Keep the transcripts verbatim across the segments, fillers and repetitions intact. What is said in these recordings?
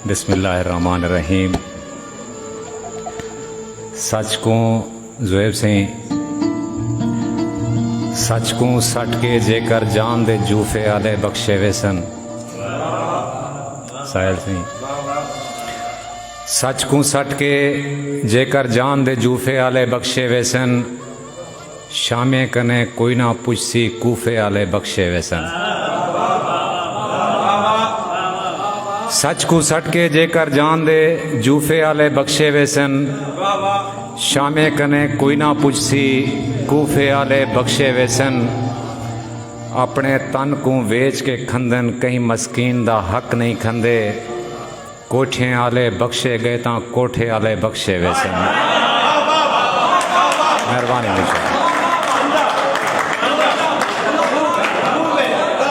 بسم اللہ الرحمن الرحیم۔ سچ کوں، زویب سئیں، سچ کوں سٹ کے جیکر جان دے جوفے آلے بخشے ویسن۔ ساحل سئیں، سچ کوں سٹ کے جیکر جان دے جوفے آلے بخشے ویسن، شامیں کنے کوئی نہ پچھسی، کوفے آلے بخشے ویسن۔ سچ کوں سٹ کے جیکر جان دے جوفے آلے بخشے ویسن، شامیں کنے کوئی نہ پچھسی، کوفے آلے بخشے ویسن۔ اپݨے تن کوں ویچ کے کھندن، کہیں مسکین دا حق نہیں کھندے۔ کوٹھیں آلے بخشے ڳئے تاں کوٹھے آلے بخشے ویسن۔ مہربانی ہوسی۔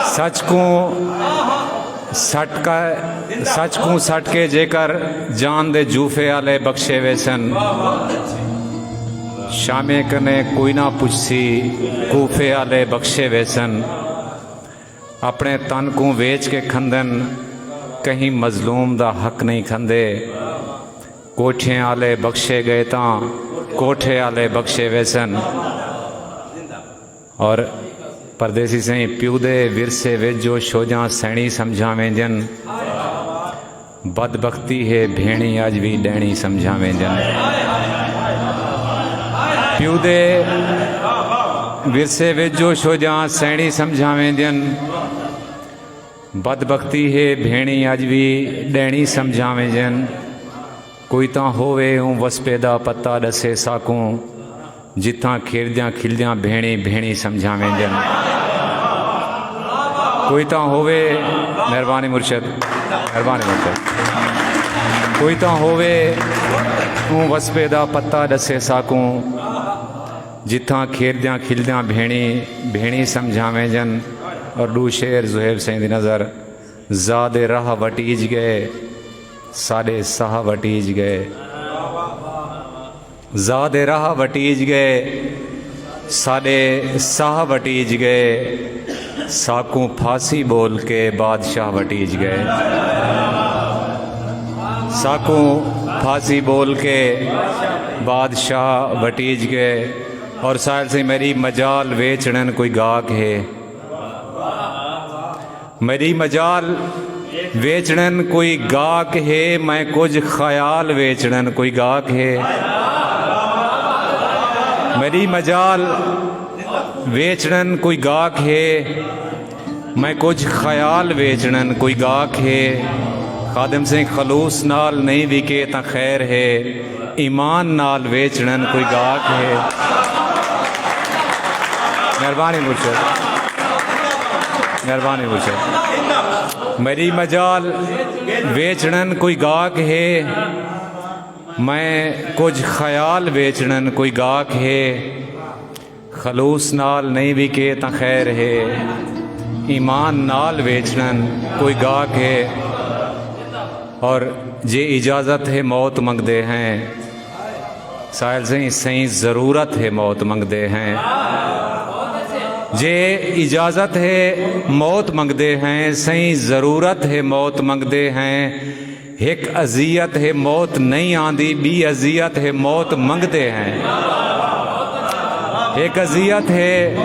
سچ کوں سٹ کا، سچ کوں سٹ کے جیکر جان دے جوفے آلے بخشے ویسن، شامیں کنے کوئی نہ پچھسی، کوفے آلے بخشے ویسن۔ اپݨے تن کوں ویچ کے کھندن، کہیں مظلوم دا حق نہیں کھندے۔ کوٹھیں آلے بخشے ڳئے تاں کوٹھے آلے بخشے ویسن۔ اور پردیسی سئیں، پیو دے ورثے وچ جو شوجاں سئیݨی سمجھاویں جن، بدبختی ہے بھیݨی اڄ وی ݙیݨی سمجھاویں جن۔ پیو دے ورثے وچ جو شوجاں سئیݨی سمجھاویں جن، بدبختی ہے بھیݨی اڄ وی ݙیݨی سمجھاویں جن۔ کوئی تاں ہووے اوں وسپے دا پتہ ݙسے ساکوں، جتھاں کھیݙدیاں کھلدیاں بھیݨی بھیݨی سمجھاویں جن۔ کوئی تاں ہووے، مہربانی مرشد، مہربانی مرشد۔ کوئی تاں ہووے اوں وسپے دا پتہ ݙسے ساکوں، جتھاں کھیݙدیاں کھلدیاں بھیݨی بھیݨی سمجھاویں جن۔ اور ݙو شعر زوہیب سئیں دی نظر۔ زاد راہ وٹیج ڳئے، ساݙے ساہ وٹیج ڳئے۔ زاد راہ وٹیج ڳئے، ساݙے ساہ وٹیج ڳئے۔ ساکوں پھاسی ٻول کے بادشاہ وٹیج ڳئے۔ ساکوں پھاسی ٻول کے بادشاہ وٹیج ڳئے۔ اور ساحل سئیں، میݙی مجال ویچݨن کوئی گاہک ہے؟ میݙی مجال ویچݨن کوئی گاہک ہے، میں کجھ خیال ویچݨن کوئی گاہک ہے۔ میݙی مجال ویچݨن کوئی گاہک ہے، میں کجھ خیال ویچݨن کوئی گاہک ہے۔ خادم سئیں، خلوص نال نہیں وکے تاں خیر ہے، ایمان نال ویچݨن کوئی گاہک ہے۔ مہربانی مرشد، مہربانی مرشد۔ میݙی مجال ویچݨن کوئی گاہک ہے، میں کجھ خیال ویچݨن کوئی گاہک ہے۔ خلوص نال نہیں وکے تاں خیر ہے، ایمان نال ویچݨن کوئی گاہک ہے۔ اور جے اجازت ہے موت منگدے ہیں، ساحل سئیں، سئیں ضرورت ہے موت منگدے ہیں۔ جے اجازت ہے موت منگدے ہیں، سئیں ضرورت ہے موت منگدے ہیں۔ ہک اذیت ہے موت نہیں آندی، ٻی اذیت ہے موت منگدے ہیں۔ ہک اذیت ہے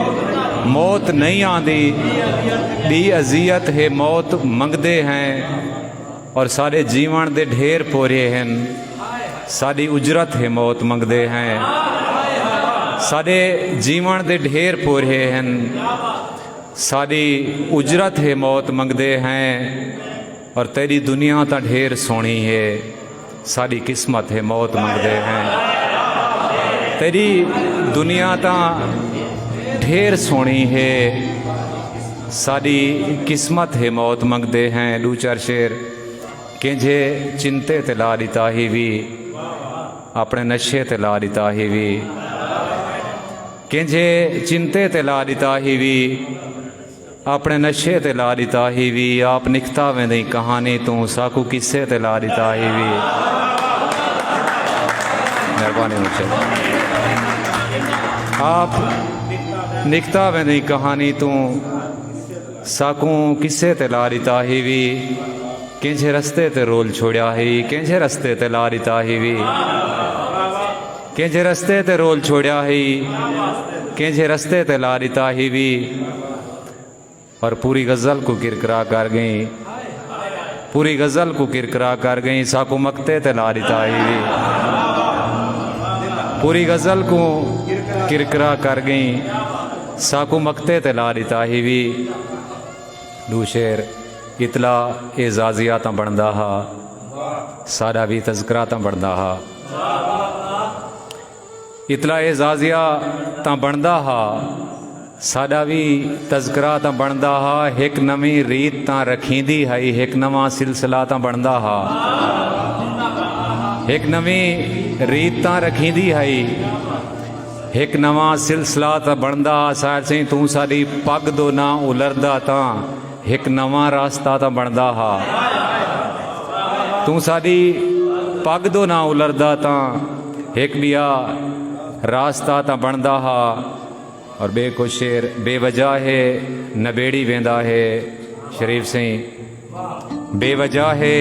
موت نہیں آندی، ٻی اذیت ہے موت منگدے ہیں۔ اور ساݙے جیوݨ دے ڈھیر پورے ہن، ساݙی اجرت ہے موت منگدے ہیں۔ ساݙے جیوݨ دے ڈھیر پورے ہن، ساݙی اجرت ہے موت منگدے ہیں۔ اور تیݙی دنیا تاں ڈھیر سوہݨی ہے، ساݙی قسمت ہے موت منگدے ہیں۔ تیݙی دنیا تاں ڈھیر سوہݨی ہے، ساݙی قسمت ہے موت منگدے ہیں۔ ݙو چار شعر۔ کینجھے چنتے تے لا ݙتا ہیوی، اپݨے نشے تے لا ݙتا ہیوی۔ کینجھے چنتے تے لا ݙتا ہیوی، اپݨے نشے تے لا ݙتا ہیوی۔ آپ نکھتا ویندیں کہانی توں، ساکوں قصے تے لا ݙتا ہیوی۔ مہربانی مرشد۔ آپ نکھتا ویندیں کہانی توں، ساکوں قصے تے لا ݙتا ہیوی۔ کینجھے رستے تے رول چھوڑیا ہئی، کینجھے رستے تے لا ݙتا ہئی وی۔ کینجھے رستے تے رول چھوڑیا ہئی، کینجھے رستے تے لا ݙتا ہئی وی۔ اور پوری غزل کوں کرکرا کر ڳئیں، پوری غزل کوں کرکرا کر ڳئیں، ساکوں مقطع تے لا ݙتا ہئی وی۔ پوری غزل کوں کرکرا کر ڳئیں، ساکوں مقطع تے لا ݙتا ہئی وی۔ ݙو شعر، اتلا اعزازیہ تاں بݨدا ہا، ساݙا وی تذکرہ تاں بݨدا ہا۔ اتلا اعزازیہ تاں بݨدا ہا، ساݙا وی تذکرہ تاں بݨدا ہا، ہک نویں ریت تاں رکھیندی ہئی، ہک نواں سلسلہ تاں بݨدا ہا۔ ہک نویں ریت تاں رکھیندی ہئی، ہک نواں سلسلہ تاں بݨدا ہا۔ ساحر سئیں، توں ساݙی پڳ دو نہ الردا تاں ہک نواں راستہ تاں بݨدا ہا۔ توں ساݙی پڳ دو نہ الردا تاں ہک ٻیا راستہ تاں بݨدا ہا۔ اور ٻئے کجھ شعر، بے وجہ ہے نبیڑی ویندا ہے، شریف سئیں، بے وجہ ہے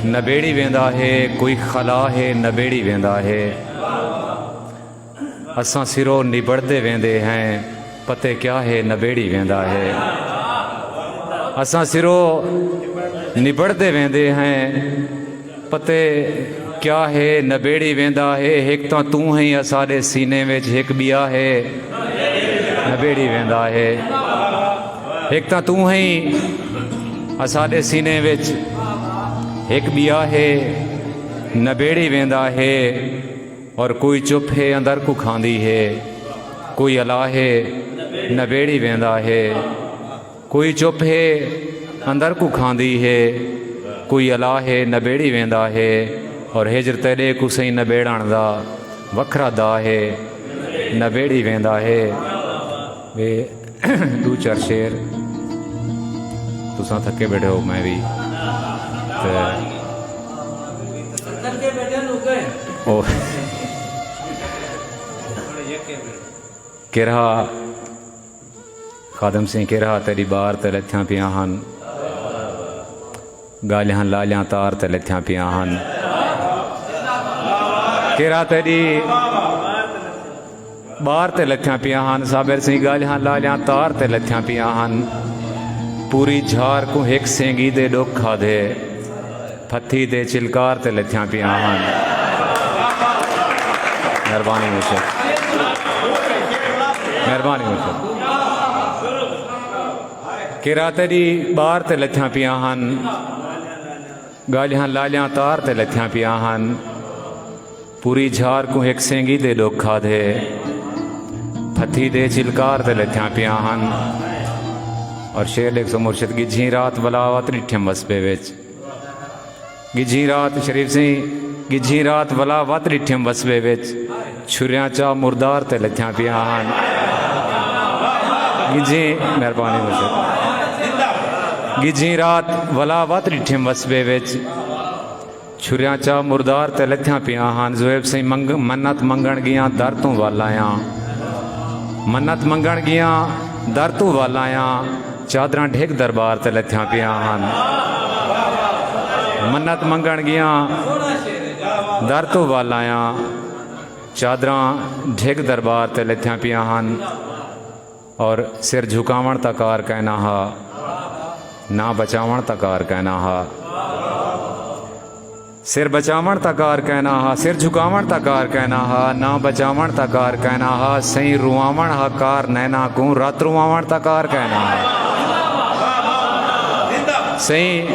نبیڑی ویندا ہے، کوئی خلا ہے نبیڑی ویندا ہے۔ اساں سرو نبڑدے ویندے ہیں، پتے کیا ہے نبیڑی ویندا ہے۔ اساں سرو نبڑدے ویندے ہیں، پتے کیا ہے نبیڑی ویندا ہے۔ ہک تاں توں ہیں اساݙے سینے وچ، ہک ٻیا ہے نبیڑی ویندا ہے۔ ہک تاں توں ہیں اساݙے سینے وچ، ہک ٻیا ہے نبیڑی ویندا ہے۔ اور کوئی چپ ہے اندر کوں کھاندی ہے، کوئی الا ہے نبیڑی ویندا ہے۔ کوئی چپ ہے اندر کوں کھاندی ہے، کوئی الا ہے نبیڑی ویندا ہے۔ اور ہجر تیݙے کوں سئیں نبیڑݨ دا وکھرا دا ہے، نبیڑی ویندا ہے۔ وے ݙو چار شعر، تساں تھکے ٻیٹھے ہو، میں وی۔ تے او کیرھا خادم سئیں، کیرھا تیݙی ٻار تے لتھیاں پیاں ہن، ڳالھیاں لالیاں تار تے لتھیاں پیاں ہن۔ کیرھا تیݙی ٻار تے لتھیاں پیاں ہن، صابر سئیں، ڳالھیاں لالیاں تار تے لتھیاں پیاں ہن۔ پوری جھار کوں ہک سینگی دے ݙکھ کھادھے، پھتھی دے چلکار تے لتھیاں پیاں ہن۔ مہربانی مرشد، مہربانی مرشد۔ کیرھا تیݙی ٻار تے لتھیاں پیاں ہن، ڳالھیاں لالیاں تار تے لتھیاں پیاں ہن۔ پوری جھار کوں ہک سینگی دے ݙکھ کھادھے، پھتھی دے چلکار تے لتھیاں پیاں ہن۔ اور شعر ݙیکھسو مرشد، ڳجھی رات ولا وت ݙٹھیم وسبے وچ۔ ڳجھی رات، شریف سئیں، ڳجھی رات ولا وت ݙٹھیم وسبے وچ، چھریاں چا مردار تے لتھیاں پیاں ہن۔ ڳجھی، مہربانی مرشد۔ ڳجھی رات ولا وت ݙٹھیم وسبے وچ، چھریاں چا مردار تے لتھیاں پیاں ہن۔ زویب سئیں، منگ-، منت منگݨ ڳیاں در توں ول آیاں۔ منت منگݨ ڳیاں در توں ول آیاں، چادراں ڈھڳ دربار تے لتھیاں پیاں ہن۔ منت منگݨ ڳیاں در توں ول آیاں، چادراں ڈھڳ دربار تے لتھیاں پیاں ہن۔ اور سر جھکاوݨ تاں کار کائنا ہا، نہ بچاوݨ تاں کار کائنا ہا۔ سر بچاوݨ تاں کار کائنا ہا، سر جھکاوݨ تاں کار کائنا ہا، نہ بچاوݨ تاں کار کائنا ہا۔ سئیں رواوݨ ہا کار نیناں کوں، رت رواوݨ تاں کار کائنا ہا۔ سئیں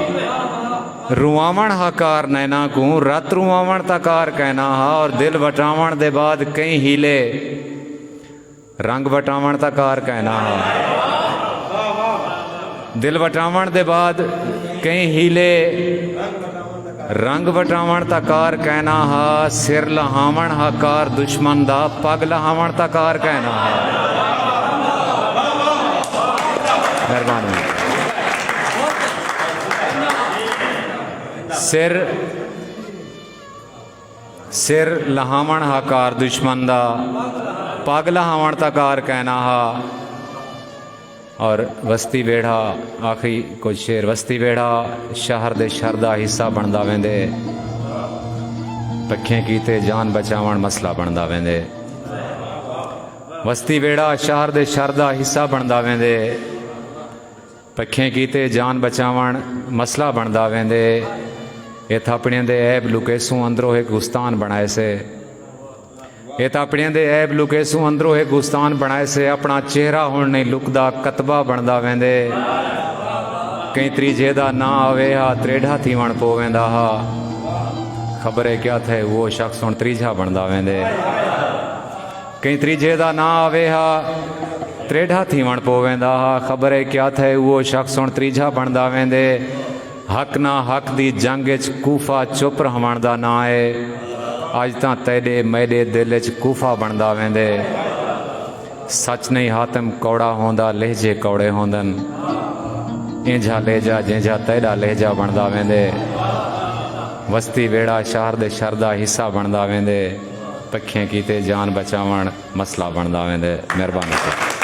رواوݨ ہا کار نیناں کوں، رت رواوݨ تاں کار کائنا ہا۔ اور دل وٹاوݨ دے بعد کئی حیلے، رنگ وٹاوݨ تاں کار کائنا ہا۔ دل وٹاوݨ دے بعد کئی حیلے، رنگ وٹاوݨ تاں کار کائنا ہا۔ سر لہاوݨ ہا کار دشمن دا، پڳ لہاوݨ تاں کار کائنا ہا۔ مہربانی۔ سر سر لہاوݨ ہا کار دشمن دا، پڳ لہاوݨ تاں کار کائنا ہا۔ اور وستی ویڑھا، آخری کچھ شعر، وستی ویڑھا شہر دے شر دا حصہ بݨدا ویندے، پکھیں کیتے جان بچاوݨ مسئلہ بݨدا ویندے۔ وستی ویڑھا شہر دے شر دا حصہ بݨدا ویندے، پکھیں کیتے جان بچاوݨ مسئلہ بݨدا ویندے۔ اتھ اپݨیاں دے عیب لکیسوں، اندروں ہک گستان بݨائے سے۔ اتھ اپݨیاں دے عیب لکیسوں، اندروں ہک گستان بݨائے سے۔ اپݨا چہرہ ہݨ نہیں لکدا، کتبہ بݨدا ویندے۔ کہیں تریجھے دا ناں آوے ہا، تریڈھا تھیوݨ پو ویندا ہا۔ خبر ہے کیا تھئے، وہ شخص ہݨ تریجھا بݨدا ویندے۔ کہیں تریجھے دا ناں آوے ہا، تریڈھا تھیوݨ پو ویندا ہا۔ خبر ہے کیا تھئے، وہ شخص ہݨ تریجھا بݨدا ویندے۔ حق نہ حق دی جنگ اچ کوفہ چپ رہوݨ دا ناں اے۔ اڄ تاں تیݙے میݙے دل اچ کوفہ بݨدا ویندے۔ سچ نہیں حاتم کوڑا ہوندا، لہجے کوڑے ہوندن۔ اینجھا لہجہ جینجھا تیݙا لہجہ بݨدا ویندے۔ وستی ویڑھا شہر دے شر دا حصہ بݨدا ویندے۔ پکھیں کیتے جان بچاوݨ مسئلہ بݨدا ویندے۔ مہربانی سر۔